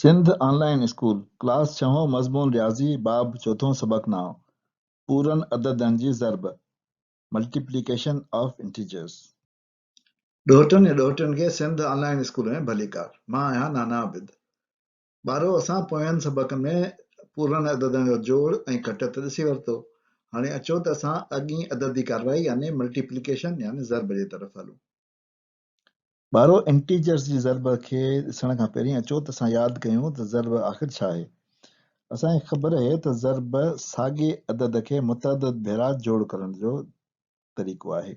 سنڌ آن line school, class ڇهون، مضمون رياضي، باب چوٿون، سبق نائون، پورن عددن جي ضرب، Multiplication of Integers. ڏوهٽن ۽ ڏوهٽين کي سنڌ آن لائين اسڪول ۾ ڀليڪار. مان آهيان نانا عابد. ٻارو اسان پوين سبق ۾ پورن عددن جو جوڙ ۽ گهٽ ته ڏسي ورتو. هاڻي اچو ته اسان اڳين عددي ڪارروائي يعني ملٽيپليڪيشن يعني ضرب جي طرف هلون. ٻارو انٽيجرز جي ضرب کي ڏسڻ کان پهرين اچو ته اسان ياد ڪيون ته ضرب آخر ڇا آهي. اسان کي خبر اهي ته ضرب ساڳئي عدد کي متعدد ڀيرا جوڙ ڪرڻ جو طريقو آهي.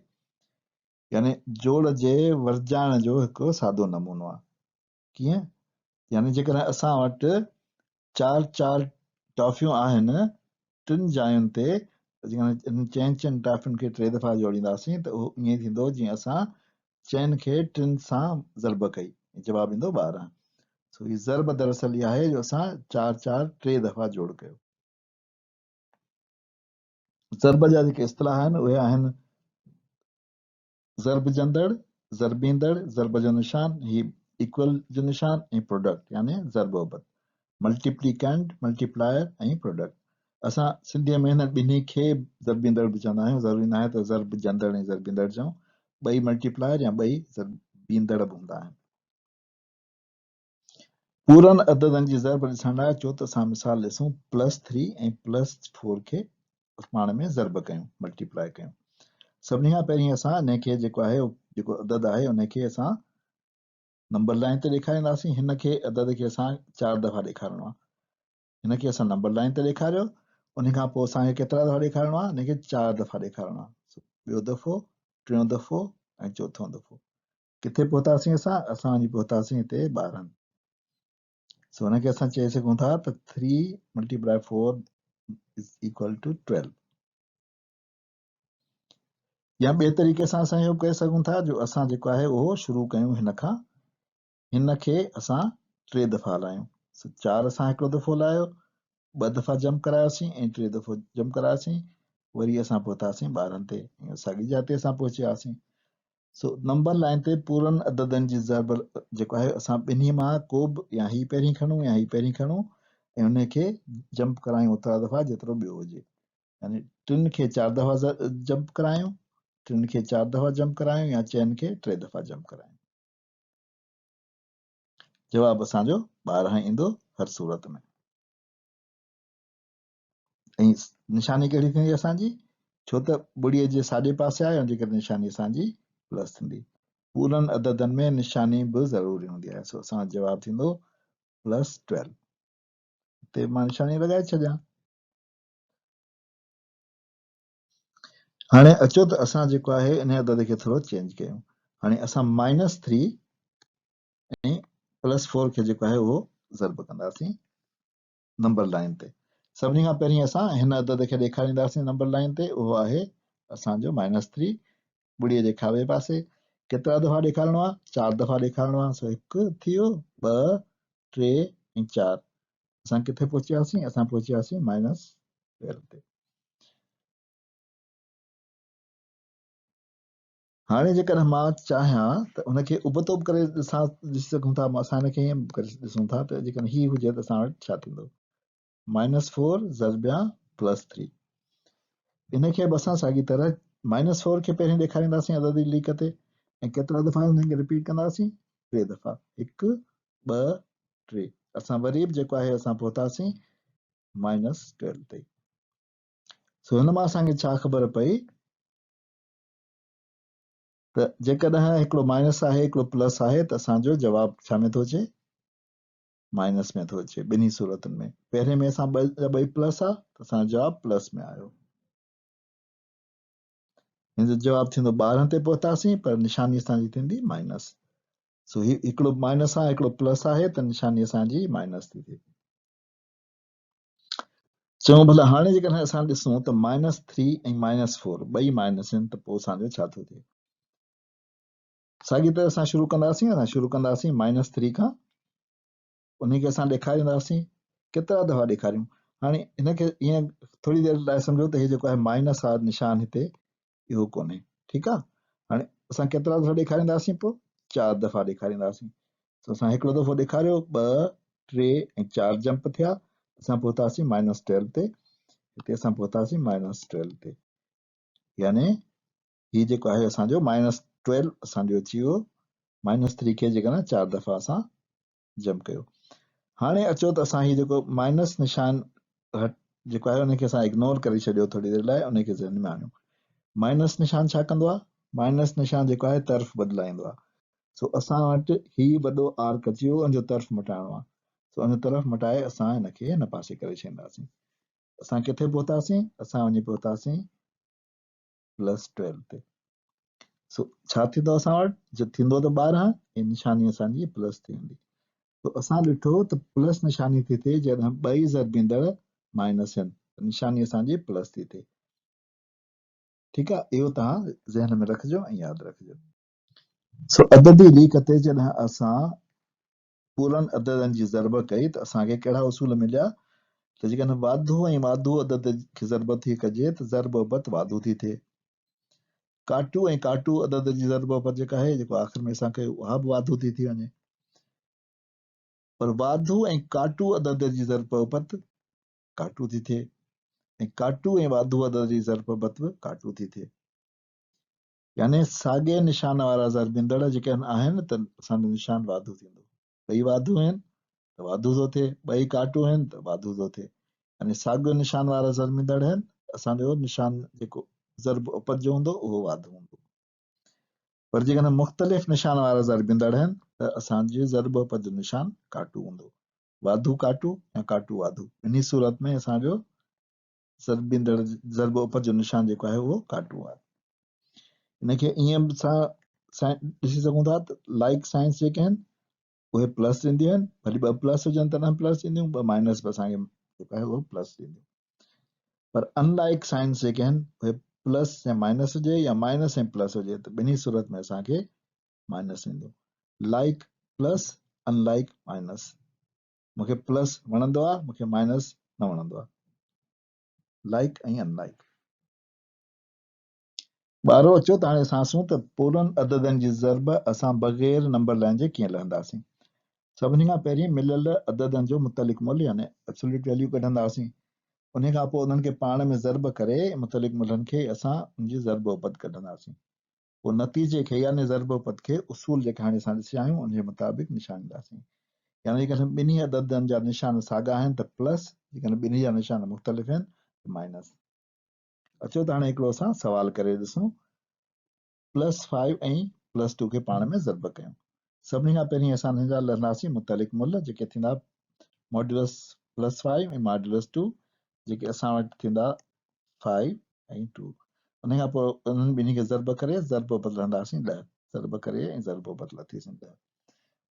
يعني جوڙ جي ورجائڻ جو هڪ سادو نمونو آهي. ڪيئن؟ يعني جيڪڏهن اسان وٽ چار چار ٽافيون آهن ٽن جاين تي جيڪڏهن انهن چئن چئن ٽافين کي ٽي دفعا جوڙينداسين ته اهو ائين ٿيندو جيئن اسان چئن کي ٽن سان ضرب ڪئي ۽ جواب ايندو 12. سو هي ضرب دراصل اها آهي جو اسان چار چار ٽي دفعا جوڙ ڪيو. ضرب جا جيڪي اصطلاح آهن اهي آهن ضربجندڙ، ضربيندڙ، ضرب جو نشان، هي ايڪول جو نشان ۽ پروڊڪٽ يعني ضرب و بت، ملٽيپليڪنڊ، ملٽيپلائر ۽ پروڊڪٽ. اسان سنڌيء ۾ هنن ٻنهي کي ضربيندڙ به چوندا آهيون، ضروري ناهي ته ضربجندڙ ۽ ضربيندڙ چئون، ٻئي ملٽيپلائر يا ٻئي ضربيندڙ به هوندا آهن. پورن عددن جي ضرب ڏسڻ لاء اچو ته اسان مثال ڏسون پلس ٿري ۽ پلس فور کي پاڻ ۾ ضرب ڪيون، ملٽيپلائي ڪيون. سڀني کان پهرين اسان ان کي جيڪو آهي جيڪو عدد آهي ان کي اسان نمبر لائين تي ڏيکارينداسين. هن کي عدد کي اسان چار دفعا ڏيکارڻو آهي. هن کي اسان نمبر لائين تي ڏيکاريو ان کان پوء اسان کي ڪيترا دفعا ڏيکارڻو آهي؟ ان کي چار دفعا ڏيکارڻو آهي. ٻيو دفعو، ٽيون دفعو ۽ چوٿون دفعو. ڪٿي پهتاسين اسان؟ اسان وڃي پهتاسين هتي 12. سو هن کي اسان چئي سگهون ٿا ته 3 multiply 4 is equal to 12. يا ٻئي طريقي سان اسان اهو ڪري سگهون ٿا جو اسان جيڪو آهي اهو شروع ڪيون هن کان، هن کي اسان ٽي دفعا هلايون. سو 4 اسان هڪڙو دفعو هلايو، ٻه دفعا جمپ ڪرايوسين ۽ ٽي دفعو جمپ ڪرايوسين، وري اسان پهتاسين 12 تي ۽ ساڳي جاء تي اسان پهچي وياسين. سو نمبر لائين تي پورن عددن جي ضرب جيڪو آهي اسان ٻنهي مان ڪو به يا هي پهرين کڻون يا هي پهرين کڻون ۽ ان کي جمپ ڪرايون اوترا دفعا جيترو ٻيو هجي يعني ٽن کي چار دفعا جمپ ڪرايون، ٽن کي چار دفعا جمپ ڪرايون يا چئن کي ٽي دفعا جمپ ڪرايون. جواب اسان جو 12 ايندو هر صورت ۾. ۽ نشاني ڪهڙي ٿيندي اسان جي؟ ڇو ته ٻڙيء جي ساڄي پاسي آهي ان جي ڪري نشاني اسان جي پلس ٿيندي. پورن عددن ۾ نشاني به ضروري هوندي آهي. سو اسان جو جواب ٿيندو پلس 12. هتي مان نشاني لڳائي ڇڏيان. هاڻي اچو ته اسان جيڪو آهي ان عدد کي ٿورو چينج ڪيون. هاڻي اسان مائنس 3 ۽ پلس 4 کي جيڪو آهي اهو ضرب ڪنداسين. نمبر لائين تي سڀني کان پهرين اسان هن عدد کي ڏيکارينداسين نمبر لائين تي، اهو آهي اسان جو مائنس ٿري ٻڙي جي کاٻي پاسي. ڪيترا دفعا ڏيکارڻو آهي؟ چار دفعا ڏيکارڻو آهي. سو هڪ ٿي ويو، ٻه، ٽي ۽ چار. اسان ڪٿي پهچي وياسين؟ اسان پهچي وياسين مائنس 12 تي. هاڻي جيڪڏهن مان چاهيان ته ان کي ابتو به ڪري ڏسان، ڏسي سگهون ٿا. اسان هن کي ائين به ڪري ڏسون ٿا ته جيڪڏهن هي هجي ته اسان وٽ ڇا ٿيندو؟ مائنس فور ضربيان پلس ٿري. ان کي به اسان ساڳي طرح مائنس فور کي پهرين ڏيکارينداسين عددي ليڪ تي ۽ ڪيترا دفعا هن کي رپيٽ ڪنداسين؟ ٽي دفعا، هڪ، ٻه، ٽي. اسان وري به جيڪو آهي اسان پهتاسين مائنس 12 تي. سو هن مان اسان کي ڇا خبر پئي ته جيڪڏهن هڪڙو مائنس آهي هڪڙو پلس آهي ته اسان جو جواب ڇا ۾ ٿو اچي؟ مائنس ۾ ٿو اچي ٻنهي صورتن ۾. پهرين ۾ اسان ٻه جا ٻئي پلس آ ته اسان جو جواب پلس ۾ آيو. هن جو جواب ٿيندو 12 تي پهتاسين پر نشاني اسان جي ٿيندي مائنس. سو هي هڪڙو مائنس آ هڪڙو پلس آهي ته نشاني اسان جي مائنس ٿي ٿئي. چڱو ڀلا هاڻي جيڪڏهن اسان ڏسون ته مائنس ٿري ۽ مائنس فور ٻئي مائنس آهن ته پوء اسان جو ڇا ٿو ٿئي؟ ساڳي طرح اسان شروع ڪنداسين، اسان شروع ڪنداسين مائنس ٿري کان، انهي کي اسان ڏيکارينداسين. ڪيترا دفعا ڏيکاريون؟ هاڻي هن کي ائين ٿوري دير لاء سمجهو ته هي جيڪو آهي مائنس آ نشان هتي اهو ڪونهي، ٺيڪ آ. هاڻي اسان ڪيترا دفعا ڏيکارينداسين؟ پوء چار دفعا ڏيکارينداسين. سو اسان هڪڙو دفعو ڏيکاريو، ٻه، ٽي ۽ چار جمپ ٿيا، اسان پهتاسين مائنس ٽويلو تي. هتي اسان پهتاسين مائنس ٽويلو تي، يعني هي جيڪو آهي اسان جو مائنس ٽويلو اسان جو اچي ويو. مائنس ٿري کي جيڪڏهن چار دفعا اسان جمپ ڪيو. هاڻي اچو ته اسان هي جيڪو مائنس نشان جيڪو آهي ان کي اسان اگنور ڪري ڇڏيو ٿوري دير لاء، ان کي ذهن ۾ آڻيون. مائنس نشان ڇا ڪندو آهي؟ مائنس نشان جيڪو آهي طرف بدلائيندو آهي. سو اسان وٽ هي وڏو آرڪ اچي ويو، ان جو طرف مٽائڻو آهي. سو ان جو طرف مٽائي اسان هن کي هن پاسي ڪري ڇڏينداسين. اسان ڪٿي پهتاسين؟ اسان وڃي پهتاسين پلس ٽويلو تي. سو ڇا ٿيندو اسان وٽ؟ جو ٿيندو ته 12 ۽ نشاني اسان جي پلس ٿي ويندي. تو اسان ڏٺو ته پلس نشاني ٿي ٿئي جڏهن ٻئي ضربيندڙ مائنس آهن ته نشاني اسان جي پلس ٿي ٿئي. ٺيڪ آهي، اهو توهان ذهن ۾ رکجو ۽ ياد رکجو. سو عددي ليڪ تي جڏهن اسان پورن عددن جي ضرب ڪئي ته اسان کي ڪهڙا اصول مليا ته جيڪڏهن واڌو ۽ واڌو عدد کي ضرب ٿي ڪجي ته ضرب اپت واڌو ٿي ٿئي. ڪاٽو ۽ ڪاٽو عدد جي ضرب اپت جيڪا آهي، جيڪو آخر ۾ اسان ڪيو، اها به واڌو ٿي ٿي وڃي. پر واڌو ۽ ڪاٽو عدد جي ضرب اپت ڪاٽو ٿي ٿئي ۽ ڪاٽو ۽ واڌو عدد جي ضرب اپت به ڪاٽو ٿي ٿئي. يعني ساڳئي نشان وارا ضربيندڙ جيڪڏهن آهن ته اسان جو نشان واڌو ٿيندو. ٻئي واڌو آهن ته واڌو ٿو ٿئي، ٻئي ڪاٽو آهن ته واڌو ٿو ٿئي. يعني ساڳيو نشان وارا ضربيندڙ آهن ته اسان جو نشان جيڪو ضرب اپت جو هوندو اهو واڌو هوندو. پر جيڪڏهن مختلف نشان وارا ضربيندڙ آهن ته اسان جي ضرب اپت جو نشان ڪاٽو هوندو. واڌو ڪاٽو يا ڪاٽو واڌو، ٻنهي صورت ۾ اسان جو ضربيندڙ ضرب اپت جو نشان جيڪو آهي اهو ڪاٽو آهي. ان کي ائين به اسان ڏسي سگهون ٿا ته لائيڪ سائنس جيڪي آهن اهي پلس ڏينديون آهن، ڀلي ٻه پلس هجن تڏهن پلس ڏينديون، ٻه مائنس به اسان کي جيڪو آهي اهو پلس ڏينديون. پر ان لائيڪ سائنس جيڪي آهن اهي پلس يا مائنس هجي يا مائنس ۽ پلس هجي ته ٻنهي صورت ۾ اسان کي مائنس ايندو. لائيڪ پلس، ان لائيڪ مائنس. مون کي پلس وڻندو آهي، مون کي مائنس نه وڻندو آهي. لائيڪ ۽ ان لائيڪ. ٻارو اچو ته هاڻي اسان ڏسون ته پورن عددن جي ضرب اسان بغير نمبر لائين جي ڪيئن لهنداسين. سڀني کان پهرين مليل عددن جو متعلق ملهه يعني Absolute Value ڪڍنداسين. انهي کان پوء انهن کي پاڻ ۾ ضرب ڪري متعلق ملهن کي اسان ان جي ضرب اپت ڪڍنداسين. پوء نتيجي کي يعني ضرب اپت کي اصول جيڪي هاڻي اسان ڏسيا آهيون ان جي مطابق نشان ڏينداسين. يعني جيڪڏهن ٻنهي عددن جا نشان ساڳا آهن ته پلس، جيڪڏهن ٻنهي جا نشان مختلف آهن ته مائنس. اچو ته هاڻي هڪڙو اسان سوال ڪري ڏسون. پلس فائيو ۽ پلس ٽو کي پاڻ ۾ ضرب ڪيون. سڀني کان پهرين اسان هن جا لهنداسين متعلق ملهه جيڪي ٿيندا ماڊيولس پلس فائيو ۽ ماڊيولس ٽو، جيڪي اسان وٽ ٿيندا فائيو ۽ ٽو. ان کان پوء انهن ٻنهي کي ضرب ڪري ضرب بدلنداسين 10، ضرب ڪري ۽ ضرب بدلنداسين 10.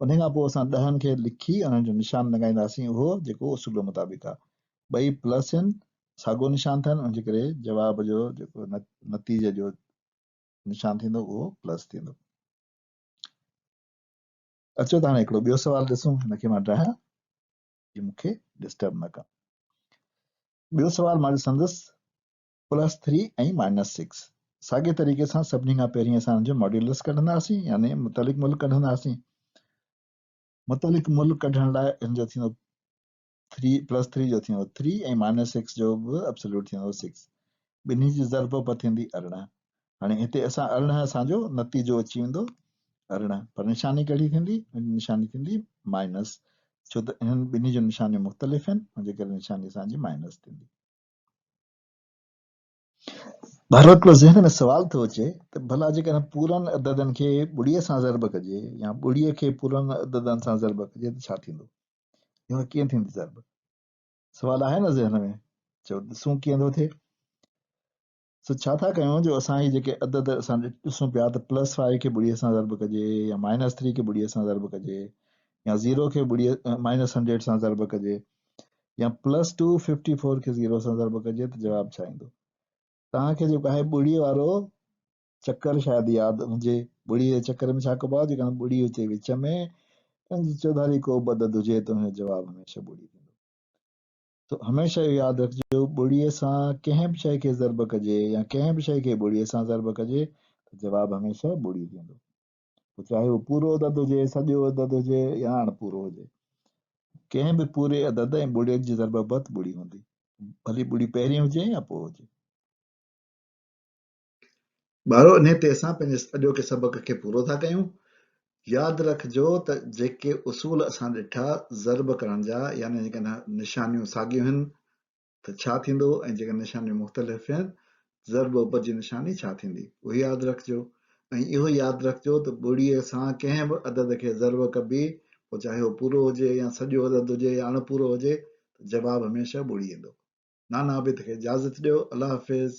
ان کان پوء اسان ڏهن کي لکي انهن جو نشان لڳائينداسين اهو جيڪو اصول مطابق آهي. ٻئي پلس آهن، ساڳو نشان اٿن، ان جي ڪري جواب جو جيڪو نتيجي جو نشان ٿيندو اهو پلس ٿيندو. اچو ته هاڻي هڪڙو ٻيو سوال ڏسون. هن کي مان ڊاهيان جي مون کي ڊسٽرب نه ڪن. ٻيو سوال مان ڏسندس پلس ٿري ۽ مائنس سڪس. ساڳي طريقي سان سڀني کان پهرين اسان ان جو ماڊيولس ڪڍنداسين يعني متعلق ملهه ڪڍنداسين. متعلق ملهه ڪڍڻ لاء ان جو ٿيندو ٿري پلس ٿري جو ٿيندو ٿري ۽ مائنس سڪس جو به ابسوليوٽ ٿيندو سڪس. ٻنهي جي ضرب به ٿيندي 18. هاڻي هتي اسان 18 اسان جو نتيجو اچي ويندو 18، پر نشاني ڪهڙي ٿيندي؟ نشاني ٿيندي مائنس، ڇو ته انهن ٻنهي جون نشانيون مختلف آهن، ان جي ڪري نشاني اسان جي مائنس ٿيندي. بهرحال هڪڙو ذهن ۾ سوال ٿو اچي ته ڀلا جيڪڏهن پورن عددن کي ٻڙيء سان ضرب ڪجي يا ٻڙيء کي پورن عددن سان ضرب ڪجي ته ڇا ٿيندو؟ اها ڪيئن ٿيندي ضرب؟ سوال آهي نه ذهن ۾؟ چئو ڏسون ڪيئن ٿو ٿئي. سو ڇا ٿا ڪيون جو اسان هي جيڪي عدد اسان ڏسون پيا ته پلس فائيو کي ٻڙيء سان ضرب ڪجي يا مائنس ٿري کي ٻڙيء سان ضرب ڪجي يا زيرو کي ٻڙيء مائنس هنڊريڊ سان ضرب ڪجي يا پلس ٽو ففٽي فور کي زيرو سان ضرب ڪجي ته جواب ڇا ايندو؟ توهان کي جيڪو آهي ٻڙيء وارو چڪر شايد ياد هجي. ٻڙيء جي چڪر ۾ ڇا ڪبو آهي؟ جيڪڏهن ٻڙي هجي وچ ۾ ان جي چوڌاري ڪو به عدد هجي ته ان جو جواب هميشه ٻڙي ٿيندو. سو هميشه اهو ياد رکجو ٻڙيء سان ڪنهن به شيء کي ضرب ڪجي يا ڪنهن به شيء کي ٻڙيء سان ضرب ڪجي ته جواب هميشه ٻڙي ٿيندو. پوء چاهي اهو پورو عدد هجي، سڄو عدد هجي يا اڻ پورو هجي. ڪنهن به پوري عدد ۽ ٻڙي جي ضرب ابت ٻڙي هوندي، ڀلي ٻڙي پهرين هجي يا پوء هجي. ٻارو انهي تي اسان پنهنجي اڄوڪي سبق کي پورو ٿا ڪيون. ياد رکجو ته جيڪي اصول اسان ڏٺا ضرب ڪرڻ جا يعني جيڪڏهن نشانيون ساڳيون هن ته ڇا ٿيندو ۽ جيڪڏهن نشانيون مختلف هن ضرب اپت جي نشاني ڇا ٿيندي اهو ياد رکجو ۽ اهو ياد رکجو ته ٻڙيء سان ڪنهن به عدد کي ضرب ڪبي پوء چاهي اهو پورو هجي يا سڄو عدد هجي يا اڻ پورو هجي ته جواب هميشه ٻڙي ايندو. نانا عابد کي اجازت ڏيو الله حافظ.